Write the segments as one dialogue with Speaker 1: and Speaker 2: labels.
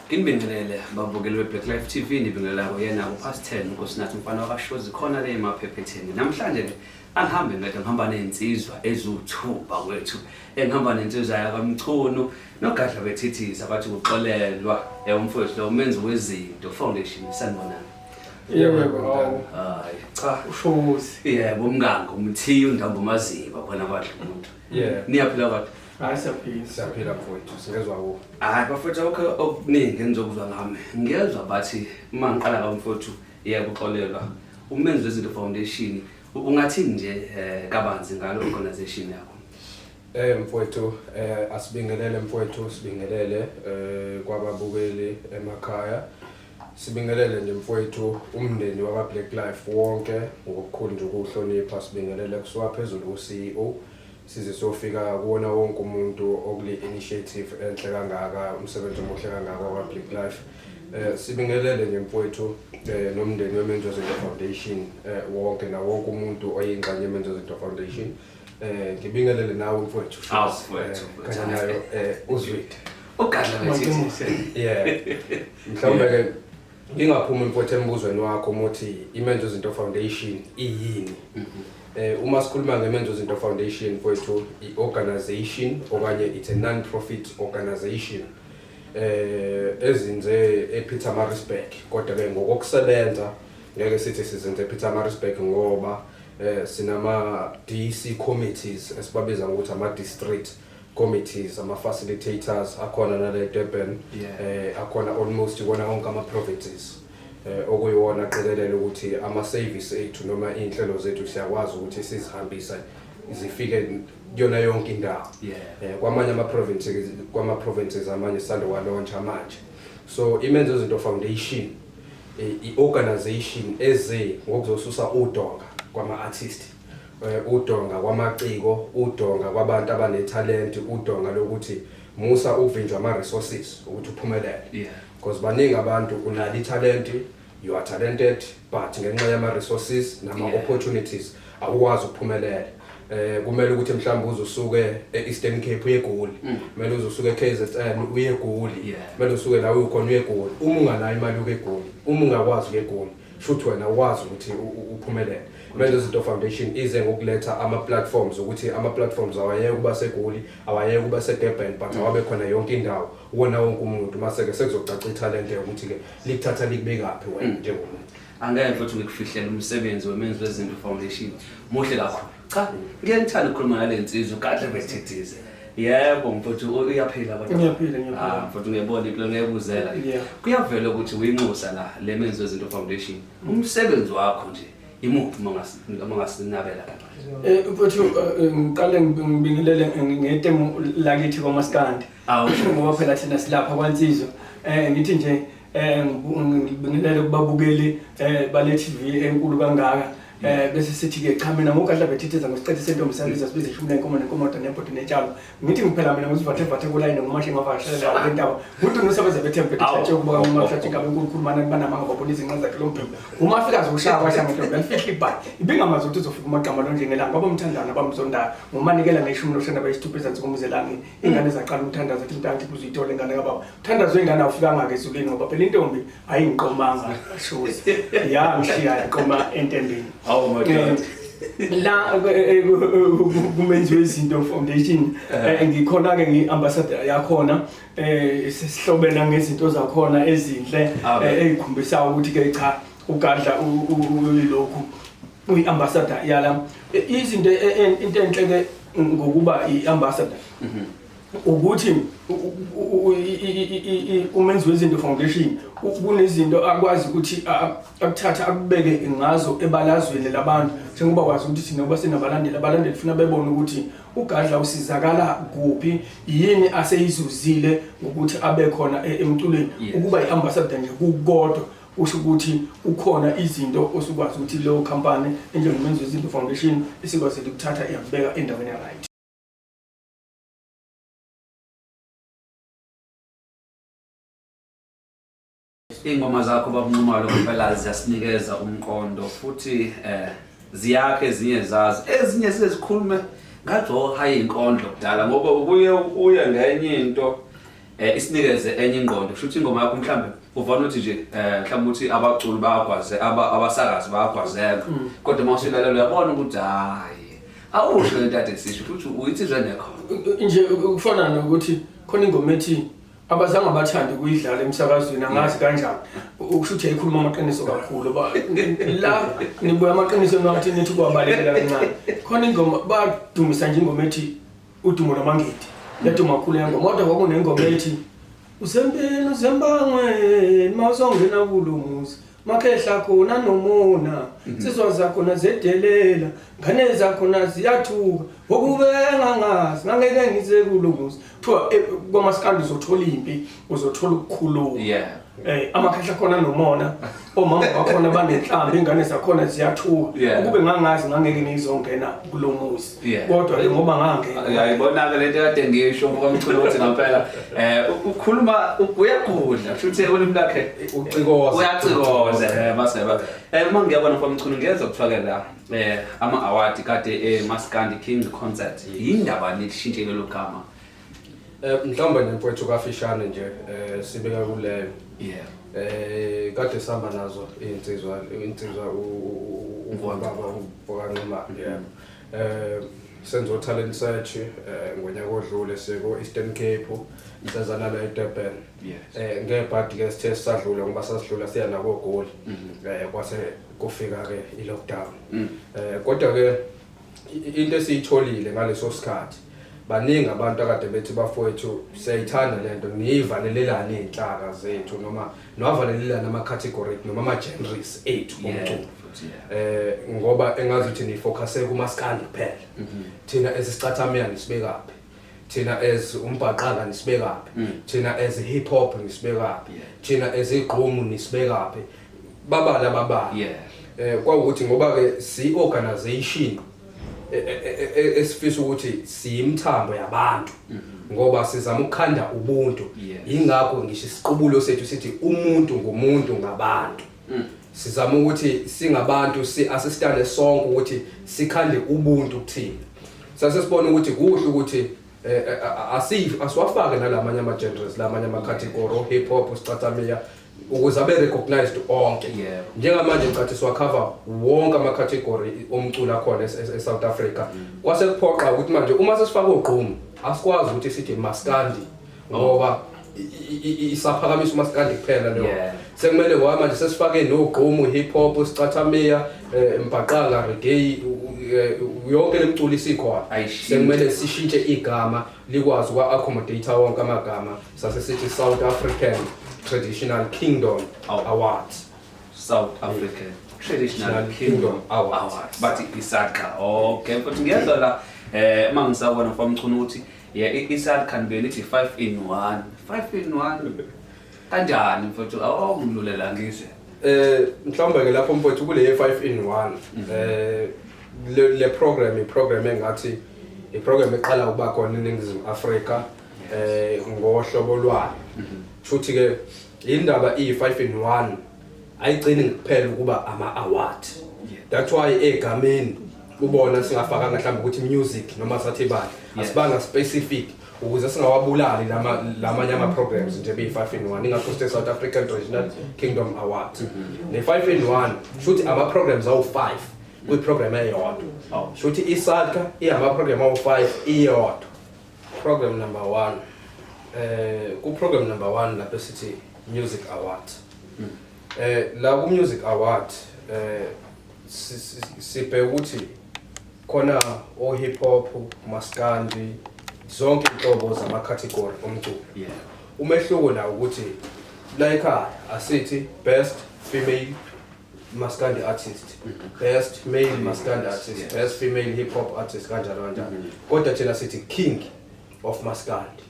Speaker 1: Nginibingelele babukeli be-Black Life TV, nibingelela kuyena ku-past 10 uNkosinathi umfana wakashozi khona le emaphephetheni. Namhlanje-ke angihambe ngedwa, ngihamba ney'nsizwa eziwu-two bakwethu. Engihamba nensizwa yakwaMchunu noGadla bethithisa bathi kuxolelwa umfowethu lo umenzi wezinto foundation. Sanibonani.
Speaker 2: Yebo yebo hawu.
Speaker 1: Hayi cha.
Speaker 2: Ushozi.
Speaker 1: Yebo umngango umthiyo undamba umaziba khona kwadla umuntu.
Speaker 3: Yeah.
Speaker 1: Niyaphila kodwa.
Speaker 2: Hayi siyaphila.
Speaker 3: Siyaphila mfowethu, singezwa kuwe.
Speaker 1: Hayi bafowethu akukho okuningi engizokuzwa ngami. Ngiyezwa bathi uma ngiqala ngami mfowethu yebo uxolelwa. Umenzi wezinto foundation ungathini nje kabanzi ngalo organization yakho?
Speaker 3: Mfowethu asibingelele mfowethu, sibingelele kwababukeli emakhaya. Sibingelele nje mfowethu umndeni wakwa Black Life wonke ngokukhulu nje ukuhlonipha, sibingelele kusuka phezulu ku CEO size siyofika kuwona wonke umuntu okule initiative enhle kangaka, umsebenzi omuhle kangaka wakwa Black Life. Sibingelele nje mfowethu nomndeni weMenzi Wezinto Foundation wonke na wonke umuntu oyingxenye yeMenzi Wezinto Foundation. Ngibingelele nawe mfowethu.
Speaker 1: Awu, mfowethu,
Speaker 3: Kanye nayo uZwide.
Speaker 1: Ugadla bethithi.
Speaker 3: Yeah. Mhlawumbe ke ngingaphumi mfowethu embuzweni wakho umuthi iMenzi Wezinto Foundation iyini. Uma sikhuluma ngeMenzi Wezinto Foundation mfowethu, i-organization okanye it's a non-profit organization ezinze ePietermaritzburg, kodwa ke ngokokusebenza ngeke sithi sizinze ePietermaritzburg ngoba sinama DC committees esibabiza ngokuthi ama district committees, ama facilitators akhona nale Durban, akhona almost kona wonke ama provinces, okuyiwona aqikelela ukuthi ama service ethu noma inhlelo zethu siyakwazi ukuthi sizihambise zifike kuyona yonke indawo. Kwamanye ama provinces, kwama provinces amanye sisanda kwa launch manje. So iMenzi Wezinto Foundation i-organization eze ngokuzosusa udonga kwama artist, udonga kwamaciko, udonga kwabantu abanethalent, udonga lokuthi musa ukuvinjwa ama resources ukuthi uphumelele. Because baningi abantu unalo italent, you are talented, but ngenxa yama resources nama opportunities awukwazi ukuphumelela. Kumele ukuthi mhlawumbe uzusuke e-Eastern Cape uye eGoli, kumele uzusuke e-KZN uye eGoli, kumele usuke la ukhona uye eGoli. Uma unganayo imali yokuya eGoli, uma ungakwazi ukuya eGoli, shuthi wena ukwazi ukuthi uphumelele. Menzi Wezinto Foundation ize ngokuletha ama platforms, ukuthi ama platforms awayeke kuba seGoli, awayeke kuba seDurban, but awabe khona yonke indawo, uwona wonke umuntu. Mase ke sekuzocaca ithalente ukuthi ke likuthatha likubekaphi wena njengomuntu.
Speaker 1: Angeke futhi ngikufihlele umsebenzi weMenzi Wezinto Foundation muhle kakhulu. Cha, ngeke ngithanda ukukhuluma nale nsizwa gadle bethithize. Yebo mfowethu, uyaphila kodwa.
Speaker 2: Ngiyaphila, ngiyaphila.
Speaker 1: Ah mfowethu, ngiyabona impilo ngiyakuzela. Kuyavela ukuthi uyinxusa la le Menzi Wezinto Foundation. Umsebenzi wakho nje imuphi uma ungasinabela kancane?
Speaker 2: Mfowethu, ngiqale ngibingelele ngetemu lakithi kwaMaskandi.
Speaker 1: Awu.
Speaker 2: Ngoba phela thina silapha kwaNsizwa. Ngithi nje ngibingelele kubabukeli bale TV enkulu kangaka. Bese sithi ke cha, mina ngogadla bethithiza ngosiqethe sentombi sabiza sibiza ishumi lenkomo nenkomodo nebhodo netshalo. Ngithi ngiphela mina ngizivathe vathe kulayini ngomashe ngavakashela le ntaba. Nguthi usebenza bethembe bethe ukuba umahlatshi inkabi enkulu khulu mana banamanga babona izinqa zakhe lo mbhemu. Uma afika azoshaya kwasha ngentombi alifihle ibhayi. Ibingamazi ukuthi uzofika umagama lo njengelanga kwabamthandana bamzondayo. Ngomanikela ngeshumi loshana bayisithupha ezansi komuzelangeni. Ingane zaqala umthandazo ethi mntanti kuzuyithola ingane kababa. Umthandazo wengane awufikanga ke ezulwini ngoba phela intombi ayingiqomanga shozi. Ya ngishiya yaqoma entembeni.
Speaker 1: Oh my God.
Speaker 2: La kuMenzi Wezinto Foundation ngikhona ke ngi-ambassador yakhona, sesihlobena ngezinto zakhona ezinhle ezikhombisayo ukuthi ke cha ugadla uyilokhu uyi-ambassador yala izinto. Into enhle ke ngokuba i-ambassador ukuthi uMenzi Wezinto Foundation kunezinto akwazi ukuthi akuthatha akubeke ngazo ebalazweni labantu, njengoba wazi ukuthi thina kuba sinabalandeli, abalandeli funa bebone ukuthi uGadla usizakala kuphi, yini aseyizuzile ngokuthi abe khona emculweni. Ukuba i-ambassador nje kukodwa kusho ukuthi kukhona izinto osukwazi ukuthi leyo company enjengoMenzi Wezinto Foundation isikwazile ukuthatha iyakubeka endaweni ya-right.
Speaker 1: Iy'ngoma zakho babuNxumalo ngempela ziyasinikeza umqondo futhi ziyakhe ezinye zazo, ezinye zize zikhulume ngathi oh hayi inkondlo kudala, ngoba ubuye uye ngenye into. Isinikeze enye ingqondo, kusho ukuthi ingoma yakho mhlambe uvana uthi nje mhlambe uthi abaculi bayagwaze, abasakazi bayagwazeka, kodwa uma usuyilalela uyabona ukuthi hayi, awusho lento ade sisho futhi uyinsizwa enekhona.
Speaker 2: Nje kufana nokuthi khona ingoma ethi abazange bathande ukuyidlala emsakazweni, angazi kanjani, ukusho ukuthi yayikhuluma amaqiniso kakhulu. La nibuya amaqiniso nathi nithi kwabalekela kancane. Khona ingoma badumisa nje, ingoma ethi udumo lwamangidi, yaduma kakhulu yangoma, kodwa kwakunengoma ethi usempini usembangweni mawusongena kulo muzi, makhehla khona nomona, nsizwa zakhona zedelela, ngane zakhona ziyathuka, ngokube engangazi ngangeke ngize kulo muzi. Kuthiwa kwamaskandi uzothola impi, uzothola ukukhuluma. Amakhehla khona nomona, omama bakhona banenhlamba, ingane zakhona ziyathuka. Ukube ngangazi ngangeke ngizongena kulo muzi. Kodwa ke ngoba ngangena.
Speaker 1: Uyayibona ke lento kade ngisho ngokwamculo ukuthi ngempela ukhuluma uyagudla, kusho ukuthi ulimi lakhe
Speaker 3: ucikoza.
Speaker 1: Uyacikoza, maseba. Uma ngiyabona kwamculo ngiyezwa kuthiwa ke la ama award kade eMaskandi King Concert. Yindaba nishintshe lelo gama?
Speaker 3: Mhlawumbe nje mfowethu kafishane nje sibeka kuleyo. Kade sihamba nazo insizwa ubaba uBokanquma, yebo. Senzo talent search ngonyaka odlule siko Eastern Cape, seza nala eDurban. Ngebhadi ke sithe sisadlula, ngoba sasidlula siya nako Goli. Kwase kufika ke i-lockdown. Kodwa ke into esiyitholile ngaleso sikhathi, baningi abantu akade bethi bafowethu siyayithanda lento, niyivalelelani izinhlaka zethu noma niwavalelelani ama-category noma ama-genres ethu omculo, ngoba engazuthi nifocuse kumaskandi kuphela, thina esisicathamia nisibekaphi, thina as umbhaqanga nisibekaphi, thina as hip hop nisibekaphi, thina as igqomu nisibekaphi, babala babala. Kwawukuthi ngoba ke si organization esifisa ukuthi siyimthambo yabantu, ngoba sizama ukukhanda ubuntu, ingakho ngisho isiqubulo sethu sithi umuntu ngumuntu ngabantu. Sizama ukuthi singabantu si assistane sonke ukuthi sikhande ubuntu kuthina. Sase sibona ukuthi kuhle ukuthi asiwafake nalamanye ama genres, lamanye ama category, hip hop, sicathamia, ukuze abe recognized onke. Njengamanje ngicathi siwacover wonke ama category omculo akhona e-South Africa. Kwase kuphoqa ukuthi manje uma sesifaka ogqomu asikwazi ukuthi sithi maskandi, ngoba isaphakamisa umaskandi kuphela leyo. Sekumele ngoba manje sesifake nogqomu, hip hop, sicathamia, mbhaqanga, reggae, yonke lemculo isikhona.
Speaker 1: Ayishintshe.
Speaker 3: Sekumele sishintshe igama likwazi ukwa accommodate wonke amagama, sase sithi South African Traditional Kingdom Awards.
Speaker 1: South African Traditional
Speaker 3: Traditional
Speaker 1: Kingdom
Speaker 3: Kingdom Awards.
Speaker 1: Awards. Bathi iSADCA. Okay, futhi ngiyezwa la uma ngisabona mfamchunu ukuthi yeah, iSADCA nibe nithi 5 in 1. 5 in 1. Kanjani mfowethu? Awu ngilulela ngizwe.
Speaker 3: Mhlawumbe ke lapho mfowethu kule 5 in 1, le program, i program engathi i program eqala ukuba khona eNingizimu Afrika ngohlobo lwayo. Futhi ke indaba i 5 in 1 ayigcini kuphela ukuba ama award. That's why egameni ubona singafakanga mhlawumbe ukuthi music noma sathi bani, asibanga specific ukuze singawabulali lamanye ama programs nje be 5 in 1. Ingakho sithe South African Traditional Kingdom Awards ne 5 in 1, shuthi ama programs awu 5 kwi program eyodwa. Shuthi iSALCA iyama program awu 5 iyodwa. Program number 1, ku program number 1 lapho sithi Music Award, la ku Music Award sibheka ukuthi khona o hip hop, maskandi, zonke inhlobo zama category omculo. Umehluko la ukuthi la ekhaya asithi best female maskandi artist, best male maskandi artist, best female hip hop artist, kanjalo kanjalo. Kodwa thina sithi king of maskandi,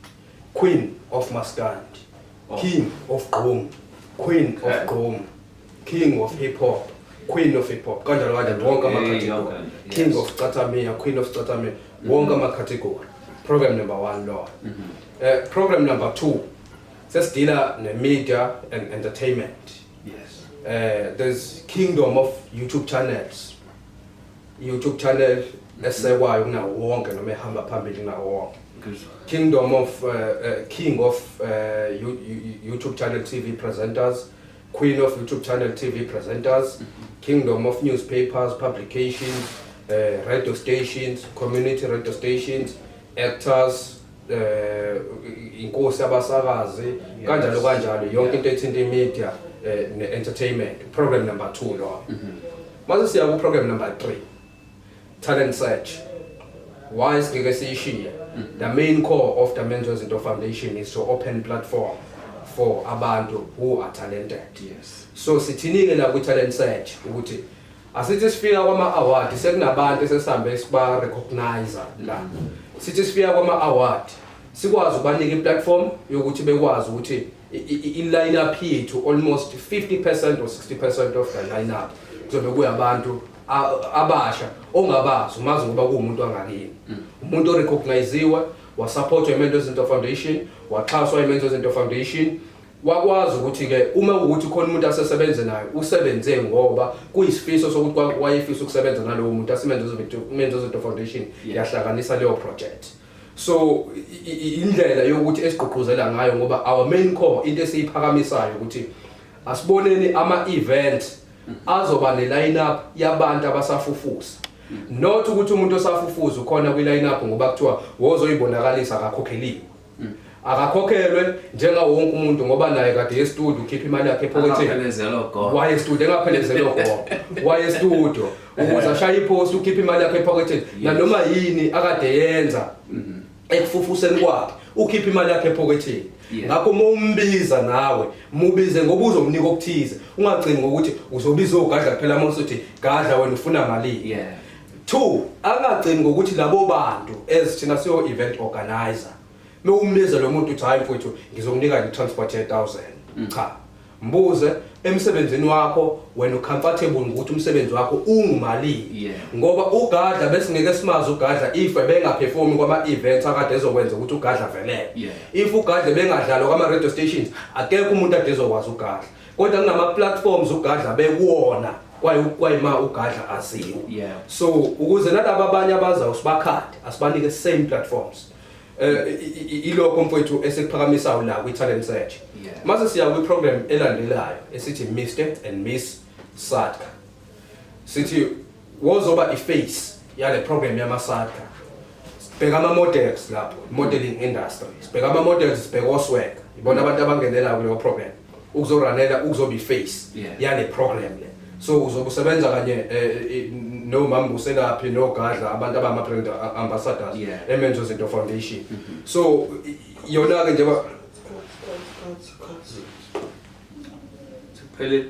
Speaker 3: queen of maskandi, king of gqom, queen of gqom, king of hip hop, queen of hip hop, kanjalo kanjalo wonke ama category, king of cathamia, queen of cathamia, wonke ama category. Program number 1 lo. Program number 2 sesidila ne media and entertainment. There's kingdom of YouTube channels, YouTube channel esekwayo kunawo wonke noma ehamba phambili kunawo wonke.
Speaker 1: Ngizwa.
Speaker 3: Kingdom of King of YouTube channel TV presenters, Queen of YouTube channel TV presenters, Kingdom of newspapers, publications, radio stations, community radio stations, actors, inkosi yabasakazi, kanjalo kanjalo, yonke into ethinta i-media ne-entertainment. Program number 2 lo. Mase siya ku program number 3. Talent search. Why singeke siyishiye? The main core of the Menzo Zinto Foundation is to open platform for abantu who are talented. So sithinike la kwi talent search ukuthi asithi sifika kwama award sekunabantu esesihambe siba recognize la. Sithi sifika kwama award sikwazi ukubanika i-platform yokuthi bekwazi ukuthi i-line up yethu almost 50% or 60% of the line up kuzobe kuyabantu abasha ongabazi, umazi ngoba kuwumuntu wangakini, umuntu orecogniziwe, wasupportwa iMenzo Zinto Foundation, waxhaswa iMenzo Zinto Foundation, wakwazi ukuthi ke uma ukuthi khona umuntu asesebenze naye usebenze ngoba kuyisifiso sokuthi wayefisa ukusebenza nalowo muntu, asiMenzo Zinto Foundation yahlanganisa leyo project. So indlela yokuthi esigqugquzela ngayo, ngoba our main core into esiyiphakamisayo ukuthi asiboneni ama event azoba ne line up yabantu abasafufusa, not ukuthi umuntu osafufusa ukhona kwi line up ngoba kuthiwa wozoyibonakalisa, akakhokheliwe, akakhokhelwe njengawo wonke umuntu ngoba naye kade e-studio ukhipha imali yakhe ephoketheni.
Speaker 1: Akaphelezelo gogo.
Speaker 3: Waye studio engaphelezelwe gogo, waye studio ukuze ashaye ipost ukhipha imali yakhe ephoketheni, nanoma yini akade yenza ekufufuseni kwakhe ukhipha imali yakhe ephoketheni. Ngakho uma umbiza nawe mubize ngoba uzomnika okuthize, ungagcini ngokuthi uzobiza ogadla kuphela uma usuthi gadla wena ufuna malini. Two, angagcini ngokuthi labo bantu as thina siyo event organizer mewumbiza lo muntu uthi hayi mfowethu ngizokunika nje transport ye 1000, cha, mbuze emsebenzini wakho wena ucomfortable ngokuthi umsebenzi wakho ungumalini, ngoba ugadla besingeke simazi ugadla if bengaperformi kwama events akade ezokwenza ukuthi ugadla velele. If ugadla bengadlalwa kwama radio stations, akekho umuntu ade ezokwazi ugadla, kodwa kunama platforms ugadla bekuwona kwayima ugadla aziwe. So ukuze nalaba abanye abaza usibakhade asibanike same platforms. Ilokho mfowethu esikuphakamisayo la kwi talent search. Mase siya kwi program elandelayo esithi Mr and Miss SADCA, sithi wozoba iface yale program yama SADCA. Sibheka ama models lapho, modeling industry, sibheka ama models, sibheka oswag, ibona abantu abangenela kuleyo program ukuzoranela ukuzoba iface yale program le. So uzobe usebenza kanye nomama uselaphi nogadla, abantu abama brand ambassadors eMenzo Zinto Foundation. So yona ke njengoba
Speaker 1: Siphelile.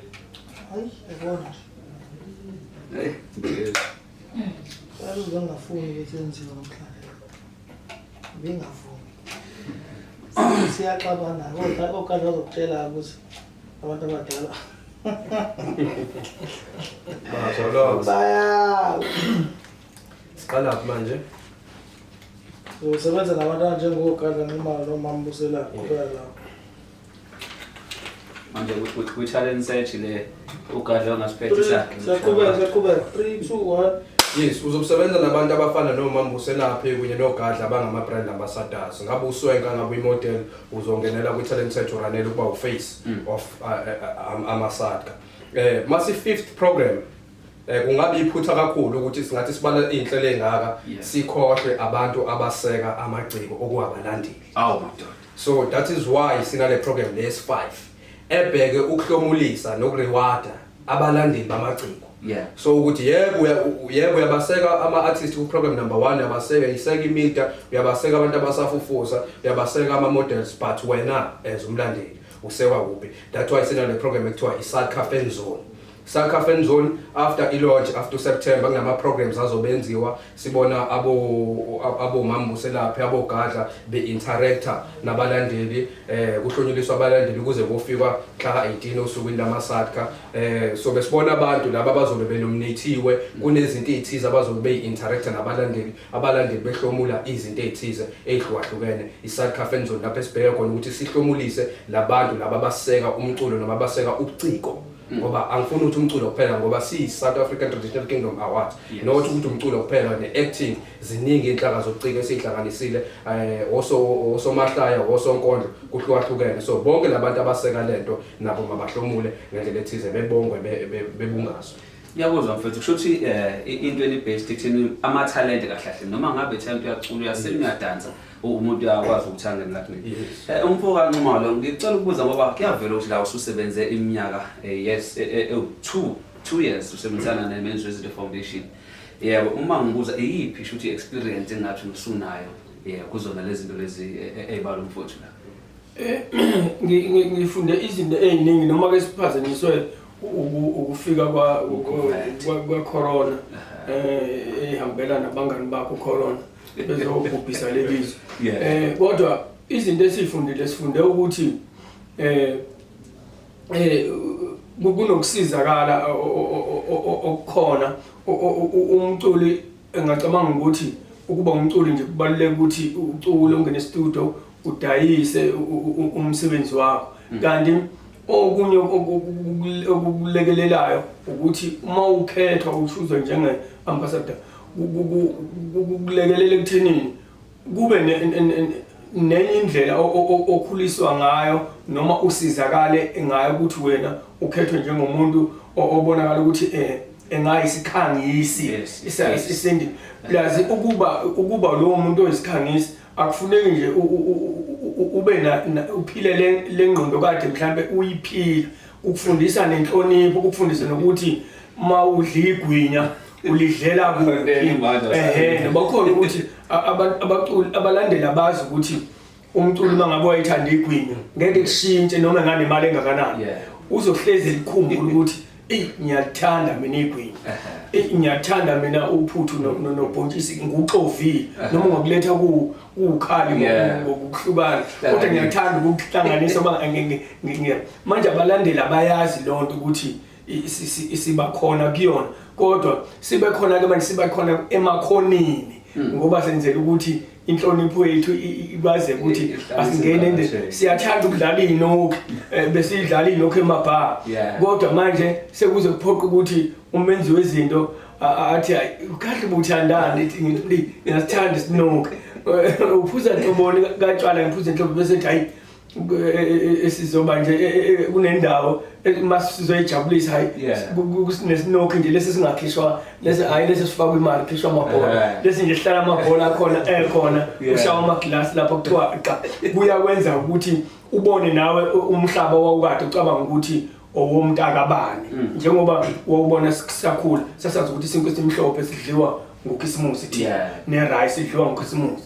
Speaker 4: Hayi, yabona nje.
Speaker 1: Hey, ngiyezwa.
Speaker 4: Yazi bengafuni ukuthi yenziwe namhlanje. Bengavumi. Siyaxabana kodwa okade bazokutshela ukuthi abantu abadala
Speaker 3: Bazolo.
Speaker 4: Baya.
Speaker 3: Siqala phi manje?
Speaker 4: Usebenza nabantu abanjengogada noma nomama Buselaphi kuphela lapho.
Speaker 1: Manje kwi-talent search le ugadla ongasiphethe sakhe.
Speaker 4: Siyaqhubeka, siyaqhubeka. 3 2 1.
Speaker 3: Yes, uzosebenza nabantu abafana nomama Buselaphi kunye nogadla abangama brand ambassadors. Ngabe uswenka, ngabe uyimodel, uzongenela kwi-talent search uranele ukuba uface of amaSADCA. Masi fifth program, kungabe iphutha kakhulu ukuthi singathi sibala inhlelo engaka sikhohle abantu abaseka amaciko okuwabalandeli.
Speaker 1: Awu madoda.
Speaker 3: So that is why sinale program lesi 5 ebheke ukuhlomulisa nokurewarda abalandeli bamaciko. So ukuthi yebo yebo uyabaseka ama artists ku program number 1, uyabaseka iseka imedia, uyabaseka abantu abasafufusa, uyabaseka ama models, but wena as umlandeli usekwa kuphi? That's why sinale program ekuthiwa iSADCA Fan Zone. SADCA Fan Zone after i-launch after September kunama programs azobenziwa, sibona abo mama Buselaphi abogadla be-interacta nabalandeli, kuhlonyuliswa abalandeli kuze kofika mhla 18 osukwini lamaSADCA. So besibona abantu laba abazobe benominatiwe kunezinto ezithize abazobe beyi-interacta nabalandeli, abalandeli behlomula izinto ezithize ezihlukahlukene. ISADCA Fan Zone lapho esibheke khona ukuthi sihlomulise labantu laba abaseka umculo noma abaseka ubuciko. Ngoba angifuni ukuthi umculo kuphela, ngoba siyi South African Traditional Kingdom Awards, not ukuthi umculo kuphela ne-acting. Ziningi inhlaka zobuciko esihlanganisile, osomahlaya, osonkondlo, kuhlukahlukene. So bonke labantu abaseka lento nabo mabahlomule ngendlela ethize, bebongwe, bebungazwe.
Speaker 1: Ngiyakuzwa mfethu. Kusho ukuthi into eni-based ekutheni amathalente kahle kahle, noma ngabe talent uyacula, uyasina, uyadansa, umuntu uyakwazi ukuthi angene lapha.
Speaker 3: Yes.
Speaker 1: Umfo kaNxumalo, ngicela ukubuza ngoba kuyavela ukuthi la ususebenze iminyaka yes 2 years usebenzisana neMenzi Wezinto Foundation. Yebo, uma ngibuza, iyiphi shuthi experience engathi usunayo, yebo, kuzona lezi zinto lezi ey'balwa umfowethu la?
Speaker 2: Ngifunde izinto ey'ningi, noma ke siphazanyiswe ukufika
Speaker 1: U-COVID.
Speaker 2: kwa-corona, ehambela nabangani bakho corona bezobhubhisa lelizwe. Kodwa izinto esifundile, sifunde ukuthi kunokusizakala okukhona. Umculi engacabanga ukuthi ukuba umculi nje kubaluleke ukuthi ucule, ungene e-studio, udayise umsebenzi wakho, kanti okunye okukulekelelayo ukuthi uma ukhethwa ushuzwe njenge ambassador, kukulekelela ekuthenini kube nenye indlela okhuliswa ngayo noma usizakale ngayo, ukuthi wena ukhethwe njengomuntu obonakala ukuthi engayisikhangisi isendi plus ukuba lowo muntu oyisikhangisi akufuneki nje ube uphile lengqondo kade mhlambe uyiphila, ukufundisa nenhlonipho, ukufundisa nokuthi mawudla igwinya ulidlela kuphi. Ehe, bakhona ukuthi abaculi abalandeli abazi ukuthi umculi mangabe wayethanda igwinya ngeke kushintshe noma enganemali engakanani, uzohlezi likhumbula ukuthi eyi, ngiyalithanda mina igwinya, eyi, ngiyathanda mina uphuthu nobhontshisi nguxovile, noma ungakuletha kuwukhali ngokuhlukana, kodwa ngiyathanda ukukuhlanganisa. Manje abalandeli abayazi lonto ukuthi siba khona kuyona, kodwa sibe khona ke manje, siba khona emakhoneni ngoba senzela ukuthi inhlonipho yethu ikwaze ukuthi asingene siyathanda ukudlala iy'nokhi, besiyidlala iy'nokhi emabha, kodwa manje sekuze kuphoqa ukuthi umenzi wezinto athi, "Hayi, kahle buthandani?" Ithi ngithi, "Ngiyasithanda isinokhi." "Uphuza nhloboni katshwala?" "Ngiphuza inhlobo," bese ethi, "Hayi, sizoba nje kunendawo masizoyijabulisa, hayi, kunesinokhi nje lesi singakhishwa lesi, hayi, lesi sifakwa imali, khishwa amabhola, lesi nje sihlala amabhola akhona ekhona, kushawa amagilasi lapho kuthiwa cha." Kuyakwenza ukuthi ubone nawe umhlaba wawukade ucabanga ukuthi owomntakabani, njengoba wawubona sisakhula sasazi ukuthi isinkwa esimhlophe sidliwa ngokhisimusi thina, ne-rice idliwa ngokhisimusi.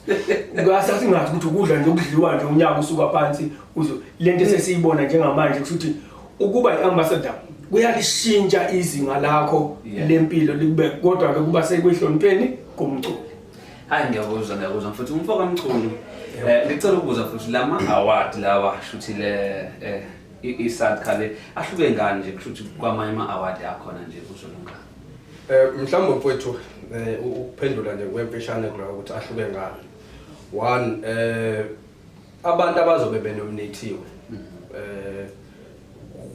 Speaker 2: Sasingazi ukuthi ukudla nje okudliwa nje unyaka usuka phansi uzo lento esesiyibona njengamanje. Kusho ukuthi ukuba i-ambassador kuyalishintsha izinga lakho lempilo likube, kodwa-ke kuba sekwehlonipheni komculo.
Speaker 1: Hayi, ngiyakuzwa, ngiyakuzwa futhi umfo kaMchunu. Ngicela ukubuza futhi, lama award lawa, shuthi le iSADCA le, ahluke ngani nje, kusho ukuthi kwamanye ama award akhona nje kuzolunga?
Speaker 3: Mhlawumbe mfowethu, ukuphendula nje kwemfishane kuloko ukuthi ahluke ngani. One, abantu abazobe benominatiwe,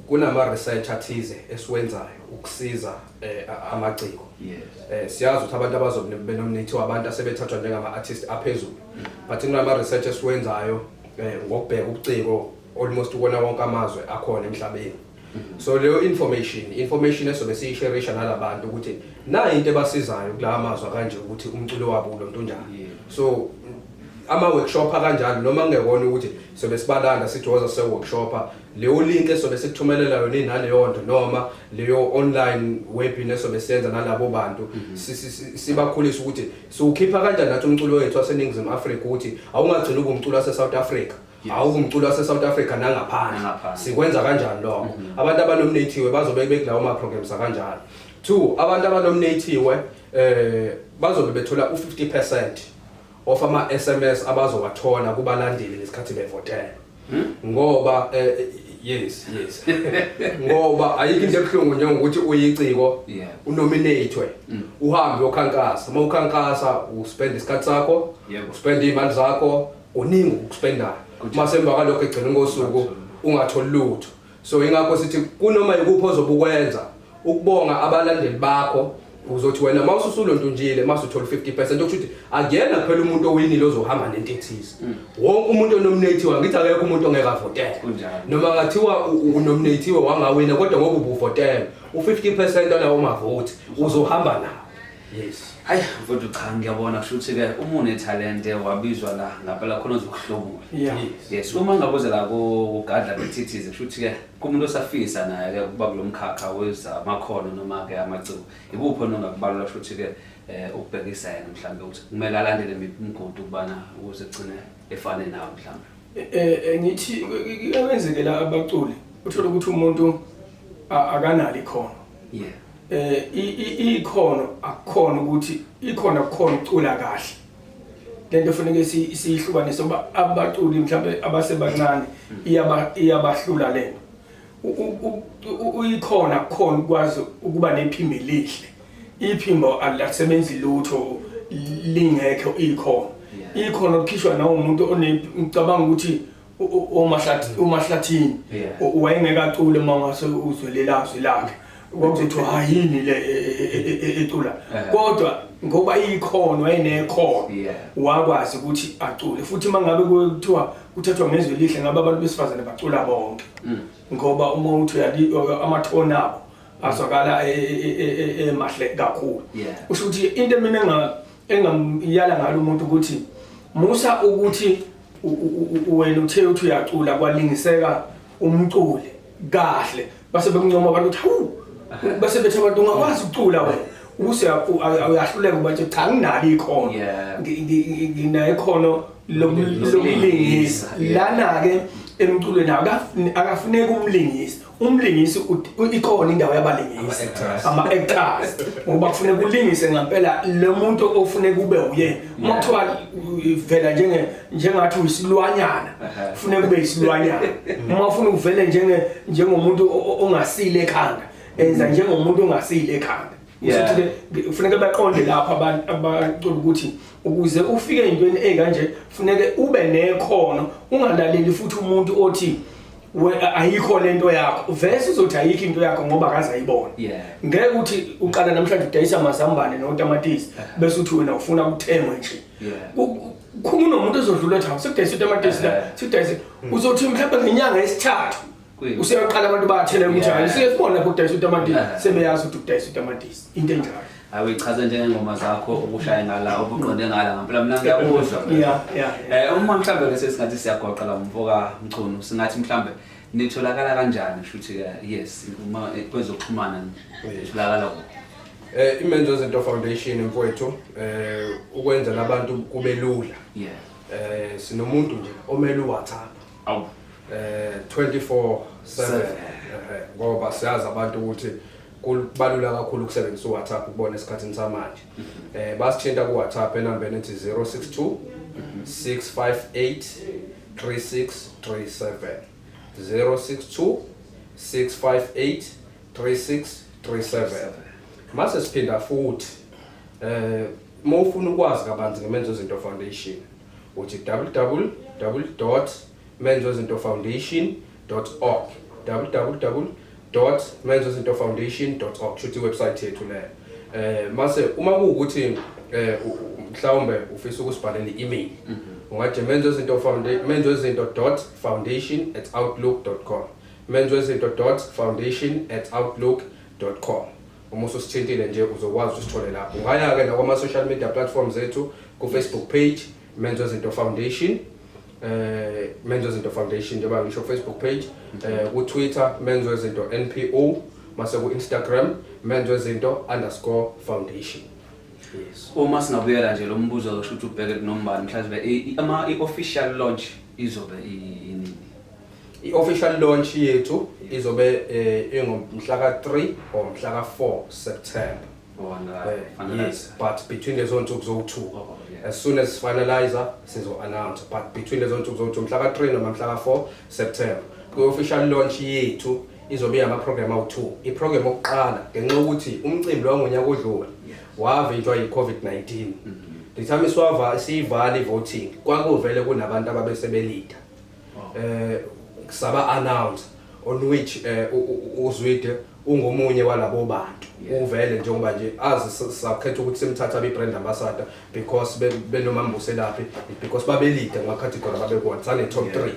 Speaker 3: kunama research athize esiwenzayo ukusiza amaciko. Siyazi ukuthi abantu abazobe benominatiwe abantu asebethathwa njengama artist aphezulu. But kunama research esiwenzayo ngokubheka ubuciko almost ukona wonke amazwe akhona emhlabeni. So leyo information esobe siyisharisha nalabantu ukuthi nayi into ebasizayo kula mazwe kanje, ukuthi umculo wabo ulonto njani. So ama workshop akanjalo, noma kungekona ukuthi sobe sibalanda sithi woza se workshopa, leyo link esobe sikuthumelela yona inaleyo nto, noma leyo online webinar esobe senza nalabo bantu, sibakhulisa ukuthi siwukhipha kanjani nathi umculo wethu waseNingizimu Afrika, ukuthi awungagcini ube umculo wase South Africa, awukumculo wase South Africa nangaphandle.
Speaker 1: Nangaphandle.
Speaker 3: Sikwenza kanjani lokho? Abantu abanominatiwe bazobe bekulawo ma programs akanjalo. Two, abantu abanominatiwe bazobe bethola u50% of ama SMS abazowathola kubalandeli ngesikhathi bevotela, ngoba yes, ngoba ayikho into ebuhlungu njengokuthi uyiciko, unominatwe, uhambe uyokhankasa, uma ukhankasa uspend isikhathi sakho, uspend imali zakho, kuningi ukuspendayo, mase emva kwalokho egcina ngosuku ungatholi lutho. So ingakho sithi kunoma yikuphi ozobe ukwenza ukubonga abalandeli bakho, uzothi wena mawususulontunjile masuthola 50%, okusho ukuthi akuyena kuphela umuntu owinile ozohamba nento ethize. Wonke umuntu onominatiwe, ngithi akekho umuntu ongeke avotele. Noma ngathiwa unominatiwe wangawina, kodwa ngoba ubuvotela u-50% walawo mavoti uzohamba nawo. Yes.
Speaker 1: Hayi mfowethu, cha, ngiyabona, kusho ukuthi-ke uma unethalente wabizwa la, ngampela khona ozokuhlomula. Yes, uma ngabuza la kuGadla Bethithize, kusho ukuthi-ke kumuntu osafisa naye-ke ukuba kulo mkhakha wezamakhono noma-ke amaciko, ikuphi onongakubalula, kusho ukuthi-ke ukubhekisa yena mhlawumbe ukuthi kumele alandele miphi imigudu ukubana ukuze kugcine efane nawe mhlawumbe?
Speaker 2: Ngithi kuyenzeke la abaculi uthola ukuthi umuntu akanalo ikhono. Ikhono akukhona ukuthi ikhona, kukhona ukucula kahle. Lento kufanele siyihlukanise ngoba abaculi mhlawumbe abasebancane iyabahlula lento. Uyikhona kukhona ukwazi ukuba nephimbo elihle. Iphimbo alisebenzi lutho lingekho ikhono. Ikhono likhishwa nawo umuntu ngicabanga ukuthi omahlathi uMahlathini wayengeke acule uma ngase uzwelela azwi lakhe, kwakuzothiwa hayi, yini le ecula, kodwa ngoba ikhono, wayenekhono, wakwazi ukuthi acule. Futhi uma ngabe kuthiwa kuthathwa ngezwi elihle, ngabe abantu besifazane bacula bonke, ngoba uma uthi amathoni abo azwakala emahle kakhulu. Usho ukuthi into mina engamyala ngalo umuntu ukuthi musa ukuthi wena uthe uthi uyacula kwalingiseka umculi kahle, base bekuncoma abantu ukuthi hawu, base bethi abantu ungakwazi ukucula wena, ubuse uyahluleka ubathi cha, nginalo ikhono. Nginayo ikhono lokulingisa. Lana-ke emculweni akafuneki umlingisi. Umlingisi ikhona indawo yabalingisi, ama-actors, ngoba kufuneka ulingise ngempela lo muntu ofuneka ube uye. Uma kuthiwa vela njengathi uyisilwanyana, kufuneka ube yisilwanyana. Uma ufuna uvele njengomuntu ongasile ekhanda, enza njengomuntu ongasile ekhanda. Usuthi kufuneka baqonde lapho abantu abacula ukuthi ukuze ufike entweni ekanje kufuneke ube nekhono, ungalaleli futhi umuntu othi ayikho lento yakho. Vese uzothi ayikho into yakho ngoba akaze ayibone. Ngeke uthi uqala namhlanje udayisa amazambane notamatisi bese uthi wena ufuna ukuthengwa nje. Khona unomuntu ozodlula ethi hawu, sekudayisa utamatisi la, sekudayisa, uzothi mhlawumbe ngenyanga yesithathu useyaqala abantu bayathela ukuthi hayi, sike sibone lapho kudayisa utamatisi, sebeyazi ukuthi udayisa utamatisi, into enjalo.
Speaker 1: Hayi, uyichaze njengengoma zakho, ukushaya ngala ubuqonde ngala, ngampela mina ngiyakuzwa.
Speaker 2: Yeah.
Speaker 1: Uma mhlambe ke sesingathi siyagoqa la, mfoka Mchunu, singathi mhlambe nitholakala kanjani, shuthi ke yes, uma kwezokuxhumana nitholakala kuphi?
Speaker 3: IMenzo Zinto Foundation, mfowethu, ukwenza labantu kube lula. Sinomuntu nje omele uWhatsApp.
Speaker 1: Awu.
Speaker 3: 24/7, ngoba siyazi abantu ukuthi kubalula kakhulu ukusebenzisa uWhatsApp ukubona esikhathini samanje. Basithinta ku WhatsApp enambeni ethi 062 658 3637, 062 658 3637. Mase siphinda futhi, uma ufuna ukwazi kabanzi ngeMenzo Zinto Foundation, uthi www.menzozintofoundation.org, www.menzozintofoundation.org, shuthi iwebsite yethu leyo. Mase uma kuwukuthi mhlawumbe ufisa ukusibhalela i-email, ungathi menzozinto.foundation@outlook.com, menzozinto.foundation@outlook.com. Uma ususithintile nje uzokwazi usithole lapho. Ungaya-ke nakwama-social media platforms ethu, ku-Facebook page Menzo Zinto Foundation, Menzo Zinto Foundation njengoba ngisho Facebook page, ku Twitter Menzo Zinto NPO, mase ku Instagram Menzo Zinto_foundation. Yes.
Speaker 1: Uma singabuyela nje lo mbuzo kusho ukuthi ubheke kunombani, mhlawumbe i-official launch izobe inini?
Speaker 3: I-official launch yethu izobe ingomhla ka-3 or mhla ka-4 September. Yes, but between lezo nsuku zowu-2. As soon as finalizer sizo announce, but between lezo nsuku zowu-2, mhla ka-3 noma mhla ka-4 September. Kwi-official launch yethu izobe ama-program awu-2. I-program yokuqala, ngenxa yokuthi umcimbi wangonyaka odlule wavinjwa yi-COVID-19, the time siwava siyivala i-voting kwakuvele kunabantu ababesebelida, saba announce. On which uZwide ungomunye walabo bantu. Uvele njengoba nje azi sakhetha ukuthi simthatha abe brand ambassador because benoMambuselaphi, because babelida kuma category ababekuwona, sane top 3.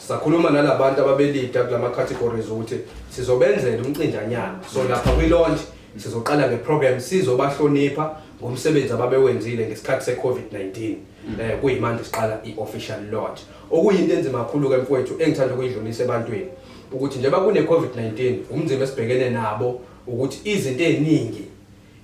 Speaker 3: Sakhuluma nalabantu ababelida kulama categories ukuthi sizobenzela umcinjanyana. So lapha kwi launch sizoqala ngeprogram, sizobahlonipha ngomsebenzi ababewenzile ngesikhathi se-COVID-19. Kuyimanje siqala i-official launch, okuyinto enzima kakhulu ke mfowethu engithanda ukuyidlulisa ebantwini, ukuthi njengoba kune COVID-19, umzimba esibhekene nabo ukuthi izinto eziningi,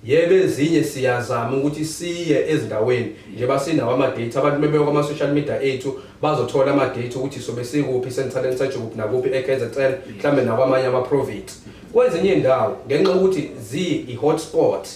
Speaker 3: yebo, ezinye siyazama ukuthi siye ezindaweni njengoba sinawo ama-date. Abantu bebeka kwama-social media ethu bazothola ama-date ukuthi sobe sikuphi, Talent Search kuphi nakuphi e-KZN, mhlawumbe nakwamanye ama-province. Kwezinye iy'ndawo, ngenxa yokuthi ziyi-hotspot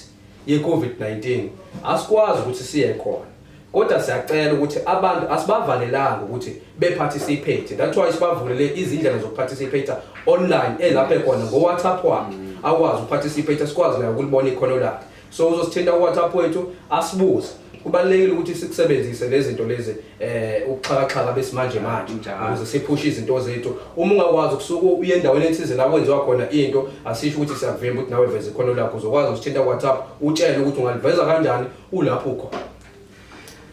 Speaker 3: ye-COVID-19, asikwazi ukuthi siye khona, kodwa siyacela ukuthi abantu asibavalelanga ukuthi beparticipate. That's why sibavulele izindlela zokuparticipate online, elapha khona ngo-WhatsApp wakhe akwazi ukuparticipate, sikwazi naye ukulibona ikhono lakhe. So uzosithinta ku-WhatsApp wethu asibuze. Kubalulekile ukuthi sikusebenzise lezi zinto lezi, ubuxhakaxhaka besimanje manje, ukuze siphushe izinto zethu. Uma ungakwazi ukusuka uye endaweni ethize la kwenziwa khona into, asisho ukuthi siyakuvimba ukuthi nawe veze ikhono lakho. Uzokwazi ukusithinta ku-WhatsApp, utshele ukuthi ungaliveza kanjani ulapho ukhona.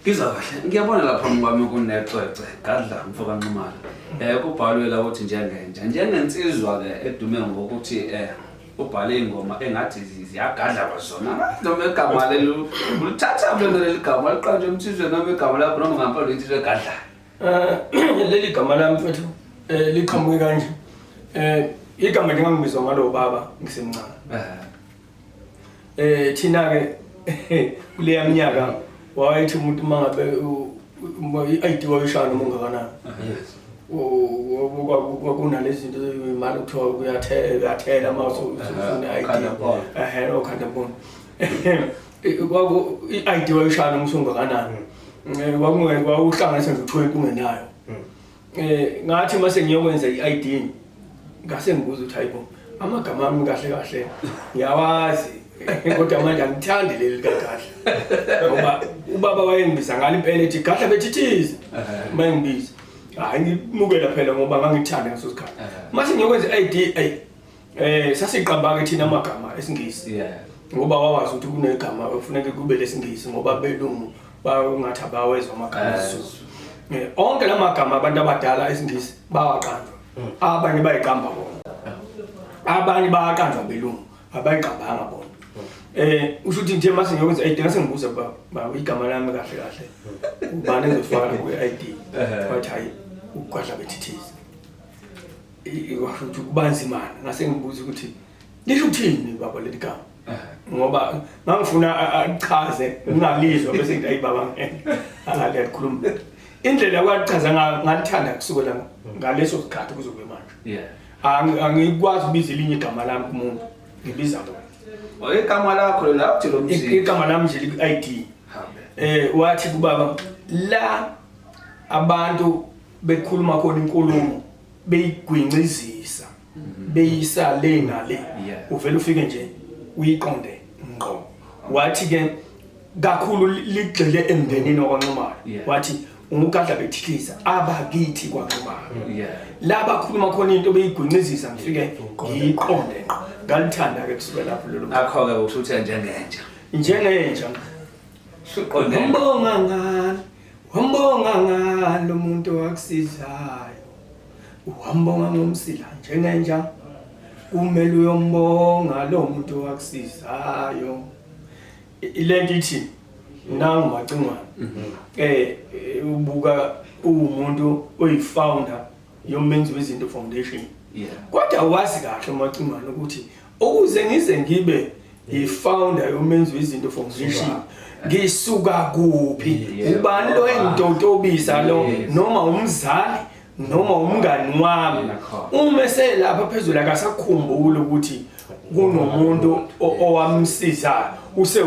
Speaker 1: Ngizwa kahle. Ngiyabona lapha kwami kunecwecwe Gadla mfoka Nxumalo. Kubhalwe la ukuthi njengenja, njengensizwa ke edume ngokuthi ubhale ingoma engathi ziyagadla kwazona. Noma igama leli ulithatha kulona leli gama liqanjwe umsizwe, noma igama lakho, noma ngampela insizwe egadlayo?
Speaker 2: Leli gama lami mfethu liqhamuke kanje. Igama ngingangibizwa ngalo baba ngisemncane. Thina ke kuleya minyaka wayethi umuntu mangabe i-ID wayishaya noma ungakanani. Kwakunalezi zinto imali kuthiwa uyathela uma usufuna i-ID.
Speaker 1: Ukhandabona.
Speaker 2: Okhandabona. Kwaku i-ID wayishaya noma usungakanani. Kwakunge kwawuhlanganisa nje u20 ungenayo. Ngathi mase ngiyokwenza i-ID, ngase ngibuza ukuthi hayibo, amagama ami kahle kahle ngiyawazi, kodwa manje angithandi leli likaGadla, ngoba ubaba wayengibiza ngalo impela, ethi Gadla bethithize uma engibiza. Hayi, ngimukela phela ngoba ngangithanda ngaso sikhathi. Mase ngiyokwenza i-ID, ayi, sasiqamba ke thina amagama esiNgisi, ngoba wawazi ukuthi kunegama kufuneka kube lesingisi, ngoba belungu bangathi abawezwa amagama esiZulu. Onke lamagama abantu abadala esiNgisi bawaqanjwa, abanye bayiqamba bona, abanye bayaqanjwa belungu, abayiqambanga bona. Usho ukuthi nje mase ngiyokwenza i-ID, ngase ngibuza ba igama lami kahle kahle ubani engizofaka ku-ID? Wathi hayi, uGwadla bethithize. Washo ukuthi kubanzimana. Ngase ngibuza ukuthi lisho ukuthini baba leli gama, ngoba ngangifuna achaze ngingalizwa, bese ngithi ayi baba, ngeke angalikhuluma. Indlela kwachaza ngalithanda kusukela ngaleso sikhathi kuze kube manje. Angikwazi ukubiza elinye igama lami kumuntu, ngibiza lona.
Speaker 1: Oh, igama lakho la uthi lo mzimba.
Speaker 2: Igama lami nje liku-ID.
Speaker 1: Hambe.
Speaker 2: Wathi kubaba la abantu bekhuluma khona inkulumo beyigwincizisa beyisa le nale, uvela ufike nje uyiqonde ngqo. Wathi ke kakhulu ligxile emndenini wakwaNxumalo. Wathi unguGadla bethithisa abakithi kwaNxumalo, la bakhuluma khona into beyigwincizisa, ngifike ngiyiqonde ngqo. Ngalithanda ke kusuka lapho lolo.
Speaker 1: Ngakho-ke usho ukuthi njengenja.
Speaker 2: Njengenja.
Speaker 1: Suqonde.
Speaker 2: Wambonga ngani, wambonga ngani lo muntu owakusizayo, wambonga ngomsila njengenja, kumele uyombonga lo muntu owakusizayo. Lento ithi nangu Macingwane, ubuka uwumuntu oyi-founder yoMenzi Wezinto Foundation, kodwa wazi kahle Macingwane ukuthi ukuze ngize ngibe i-founder yoMenzi Wezinto Foundation ngisuka kuphi, ubani lo engitotobisa lo, noma umzali noma umngani wami. Uma eselapha phezulu akasakhumbuli ukuthi kunomuntu owamsizayo, use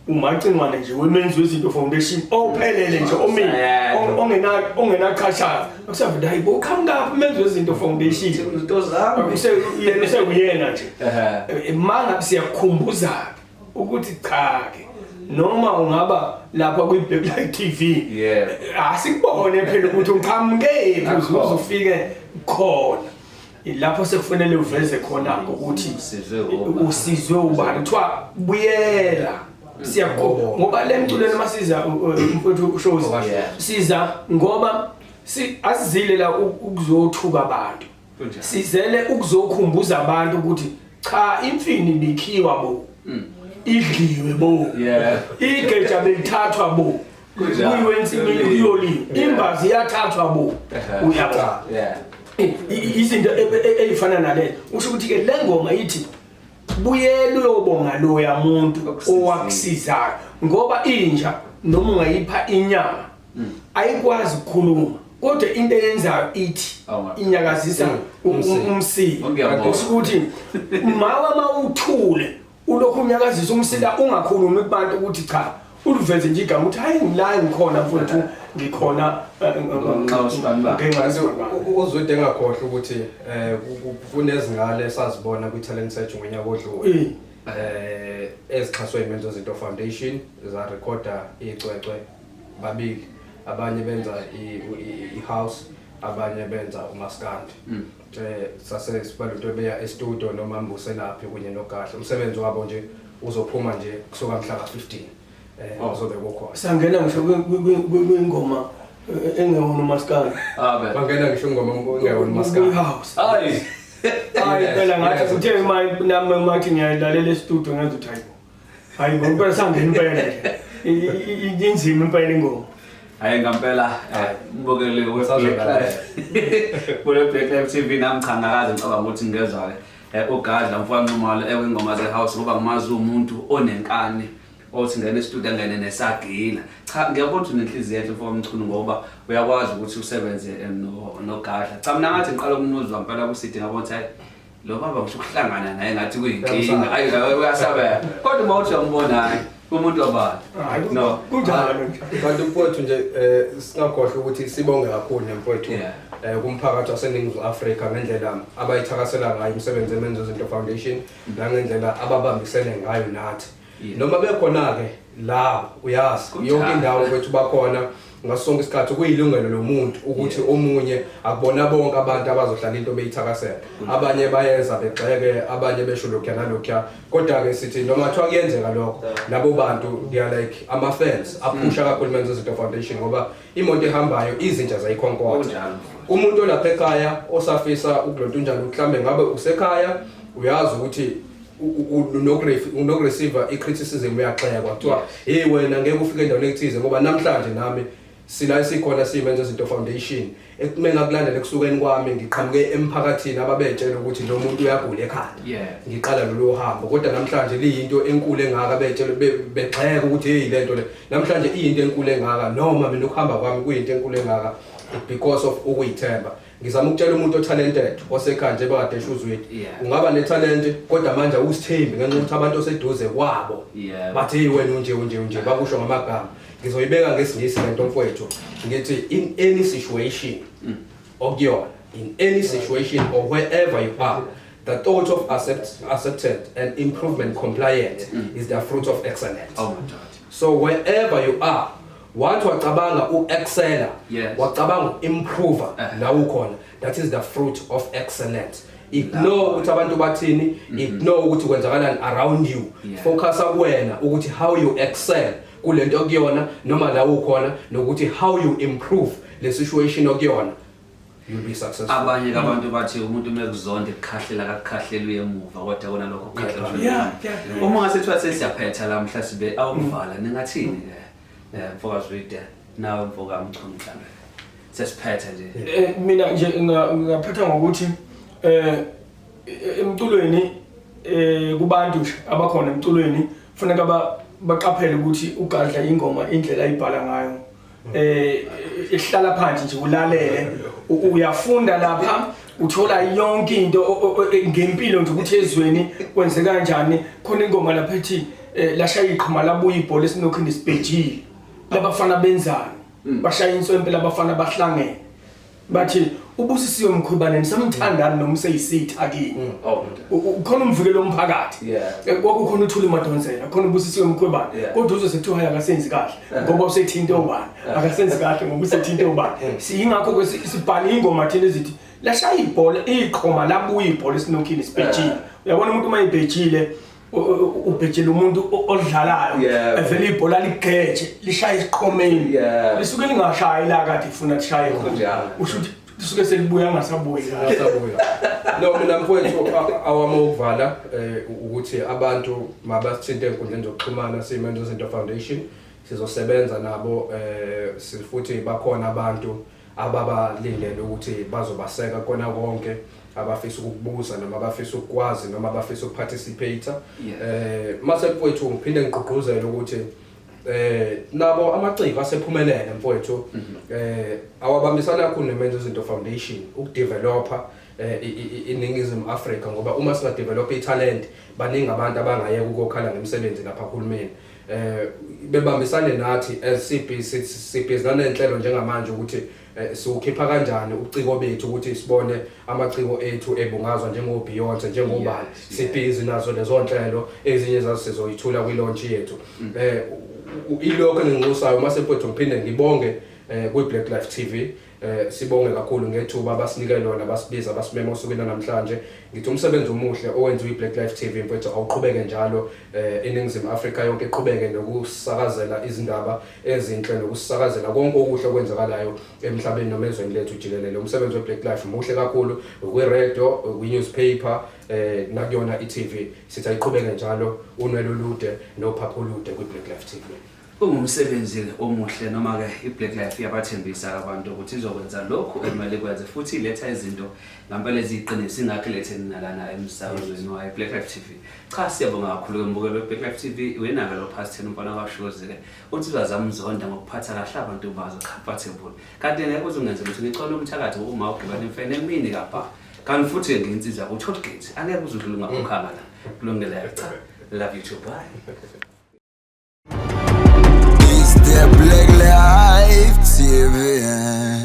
Speaker 2: uMacingwane nje weMenzi Wezinto Foundation ophelele nje, omile, ongenaqhashaza, akusavele hayi bo, qhamukaphi uMenzi Wezinto Foundation?
Speaker 1: Izinto zami.
Speaker 2: Yena usewuyena nje. Manga siyakukhumbuza ukuthi cha ke, noma ungaba lapha kwi-Black Light TV, asikubone phela ukuthi uqhamukephi uze ufike khona. Lapho sekufanele uveze khona ukuthi
Speaker 1: Usizwe ubani.
Speaker 2: Usizwe ubani, kuthiwa buyela, siyakho ngoba le mculweni masiza mfowethu shows, siza ngoba si asizile la ukuzothuka abantu.
Speaker 1: Kunjalo.
Speaker 2: Sizele ukuzokhumbuza abantu ukuthi cha, imfini bikhiwa bo, idliwe bo, igeja belithathwa bo.
Speaker 1: Kunjalo.
Speaker 2: Kuyiwe ensimini kuyoliwa, imbazi iyathathwa bo, uyabona? Izinto ey'fana nalezo, usho ukuthi-ke le ngoma ithi buyela uyobonga loya muntu
Speaker 1: Okusizile.
Speaker 2: owakusizayo, ngoba inja noma ungayipha inyama ayikwazi ukukhuluma, kodwa into eyenzayo ithi
Speaker 1: Awu,
Speaker 2: inyakazisa
Speaker 3: Umsila.
Speaker 2: umsila.
Speaker 1: Ngiyabonga.
Speaker 2: Kusho ukuthi mawa mawuthule ulokhu unyakazisa umsila, ungakhulumi kubantu ukuthi cha, uluveze nje igama ukuthi hayi, ngila ngikhona mfowethu, ngikhona
Speaker 1: Ngenxa yosibanibani.
Speaker 2: Ngenxa yosibanibani.
Speaker 3: Uzwide engakhohlwa ukuthi kunezingane esazibona kwi-talent search ngonyaka odlule ezixhaswe iMenzo Zinto Foundation, zarekhoda icwecwe babili, abanye benza i-house, abanye benza umaskandi. Sase sibalutwe beya e-studio noma Mbuselaphi kunye noGahle. Umsebenzi wabo nje uzophuma nje kusuka mhla ka-15, uzobe kukhona.
Speaker 2: Sangena ngisho kwingoma engewona umaskandi.
Speaker 1: Abe.
Speaker 3: Bangena ngisho ingoma engewona umaskandi.
Speaker 2: Kwi-house.
Speaker 1: Hayi.
Speaker 2: Hayi phela, ngathi kuthe nami mathi ngiyayilalela e-studio, ngathi ukuthi hayibo, hayibo, impela sangena impela nje. Inzima impela ingoma.
Speaker 1: Hayi ngempela, mbukeli we Kule Black Life TV, nami cha, ngakaze ngicabanga ukuthi ngezwa ke uGadla mfowethu Nxumalo ekwingoma ze-house, ngoba ngimazi umuntu onenkani othi ngene e-studio angene nesagila. Cha, ngiyabona ukuthi unenhliziyo enhle mfowethu Mchunu, ngoba uyakwazi ukuthi usebenze noGadla. Cha, mina ngathi ngiqala ukumuzwa impela ku-CD, ngabona ukuthi hayi, lo baba ngisho ukuhlangana naye ngathi kuyinkinga. Hayi, uyasabela, kodwa uma uthi uyambona, hayi, umuntu wabantu.
Speaker 2: Hayi,
Speaker 1: No.
Speaker 2: kunjalo nje.
Speaker 3: Kanti mfowethu nje singakhohlwa ukuthi sibonge kakhulu nemfowethu kumphakathi waseNingizimu Afrika ngendlela abayithakasela ngayo imisebenzi eMenzo Zinto Foundation nangendlela ababambisene ngayo nathi. Noma bekhona-ke la, uyazi,
Speaker 1: Kunjalo.
Speaker 3: yonke indawo kwethu bakhona ngaso sonke isikhathi. Kuyilungelo lomuntu ukuthi omunye, akubona bonke abantu abazohlala into beyithakasela. Abanye bayeza begxeke, abanye besho lokhuya nalokhuya, kodwa-ke sithi noma kuthiwa kuyenzeka lokho, labo bantu they are like ama-fans aphusha kakhulu Menzo Zinto Foundation, ngoba imoto ehambayo izinja zayikhonkotha.
Speaker 1: Kunjalo.
Speaker 3: Umuntu olapha ekhaya osafisa ukulontunjana, mhlambe ngabe usekhaya, uyazi ukuthi unokureceive i-criticism, uyaxekwa, kuthiwa hey wena ngeke ufike endaweni ethize, ngoba namhlanje nami sila esikhona siyiMenzo Zinto Foundation, ekumele ngakulandela ekusukeni kwami ngiqhamuke emphakathini ababetshela ukuthi lo muntu uyagula ekhanda. Ngiqala lolu hambo, kodwa namhlanje liyinto enkulu engaka, betshela begxeka ukuthi hey, lento le namhlanje iyinto enkulu engaka, noma mina ukuhamba kwami kuyinto enkulu engaka because of ukuyithemba. Ngizama ukutshela umuntu o-talented osekhaya nje bekade esho uZwide, ungaba netalent kodwa manje awusithembi ngenxa yokuthi abantu oseduze kwabo bathi hey wena unje unje unje, bakusho ngamagama. Ngizoyibeka ngesiNgisi lento mfowethu, ngithi in any situation okuyona, in any situation or wherever you are, the thought of acceptance and improvement compliant is the fruit of excellence.
Speaker 1: Oh my God.
Speaker 3: So wherever you are, wathi wacabanga u-excela, wacabanga u-improve la ukhona, that is the fruit of excellence. Ignore ukuthi abantu bathini, ignore ukuthi kwenzakalani around you. Focus kuwena ukuthi how you excel kulento okuyona noma la ukhona, nokuthi how you improve le situation okuyona, you'll be successful.
Speaker 1: Abanye abantu bathi umuntu uma ekuzonda ekukhahlela, akakukhahlela uye emuva, kodwa kona lokho kukhahlela. Uma ngase kuthiwa sesiyaphetha la mhla sibe awukuvala, ningathini ke mfoka Zwide nawe mfoka Mchunu, mhlambe sesiphethe nje?
Speaker 2: Mina nje ngingaphetha ngokuthi emculweni, kubantu nje abakhona emculweni, kufuneka baqaphele ukuthi uGadla ingoma indlela ayibhala ngayo, ihlala phansi nje ulalele, uyafunda lapha, uthola yonke into ngempilo nje, ukuthi ezweni kwenzeka kanjani. Khona ingoma lapha ethi lashaya iqhuma labuya ibhola esinokhini sibhejile, labafana benzani, bashaya inswempe labafana bahlangene, bathi uBusisiwe Mkhwebane nisamthandani noma useyisitha kini.
Speaker 1: Oh.
Speaker 2: Khona umvikelo womphakathi. Kwakukhona uThuli Madonsela, khona uBusisiwe Mkhwebane, kodwa uzwe sekuthiwa hayi, akasenzi kahle ngoba usethinte ubani, akasenzi kahle ngoba usethinte ubani. Siyingakho ke sibhala ingoma thina ezithi Lashaya ibhola, iqhoma labuya ibhola esinokhini sibhejile. Uyabona umuntu uma ebhejile, ubhejile umuntu odlalayo, evele ibhola ligeje, lishaya esiqhomeni. Lisuke lingashayi la kade ifuna lishaye khona. Usho ukuthi lisuke selibuya angasabuyi kahle.
Speaker 3: Ngasabuya. No, mina mfowethu, awami ukuvala ukuthi abantu mabasithinte enkundleni zokuxhumana, siyiMenzo Zinto Foundation, sizosebenza nabo, futhi bakhona abantu ababalindele ukuthi bazobaseka kona konke abafisa ukukubuza noma abafisa ukukwazi noma abafisa ukuparticipate. Mase mfowethu ngiphinde ngigqugquzele ukuthi nabo amaciko asephumelele mfowethu, awabambisana kakhulu neMenzo Zinto Foundation ukudevelopa iNingizimu Afrika, ngoba uma singadevelop italent, baningi abantu abangayeka ukukhala ngemisebenzi lapha kuhulumeni. Bebambisane nathi as CB, sibhizi nanenhlelo njengamanje ukuthi siwukhipha kanjani ubuciko bethu, ukuthi sibone amaciko ethu ebungazwa njengo Beyonce, njengobani. Sibhizi nazo lezo nhlelo, ezinye zazo sizoyithula kwi-launch yethu. Ilokho enginxusayo mase mfowethu, ngiphinde ngibonge kwi Black Life TV. Sibonge kakhulu ngethuba abasinike lona, basibiza, basimema osukwini namhlanje. Ngithi umsebenzi omuhle owenziwa iBlack Life TV mfowethu awuqhubeke njalo, iNingizimu Afrika yonke iqhubeke nokusakazela izindaba ezinhle nokusakazela konke okuhle okwenzakalayo emhlabeni noma ezweni lethu jikelele. Umsebenzi weBlack Life muhle kakhulu kwi-radio, kwi-newspaper, nakuyona i-TV. Sithi ayiqhubeke njalo, unwele olude nophapho olude kwi-Black Life TV.
Speaker 1: Kungumsebenzi omuhle, noma-ke i-Black Life iyabathembisa abantu ukuthi izokwenza lokhu ekumele ikwenze, futhi iletha izinto ngampela eziyiqiniso, ingakho ilethe nalana emsakazweni wayo i-Black Life TV. Cha, siyabonga kakhulu-ke mbukelo we-Black Life TV. Wena-ke lo Past 10, umfana kaShozi-ke, unsizwa zamzonda ngokuphatha kahle abantu bazo, comfortable, kanti ngeke uze ungenze lutho, ngicela umthakathi uma ugibela imfene emini kapha, kanti futhi-ke ngiyinsizwa ku-toll gate, angeke uze udlule ungakhokhanga la. Kulungile, cha, love you too, bye.
Speaker 5: It's the Black Life TV.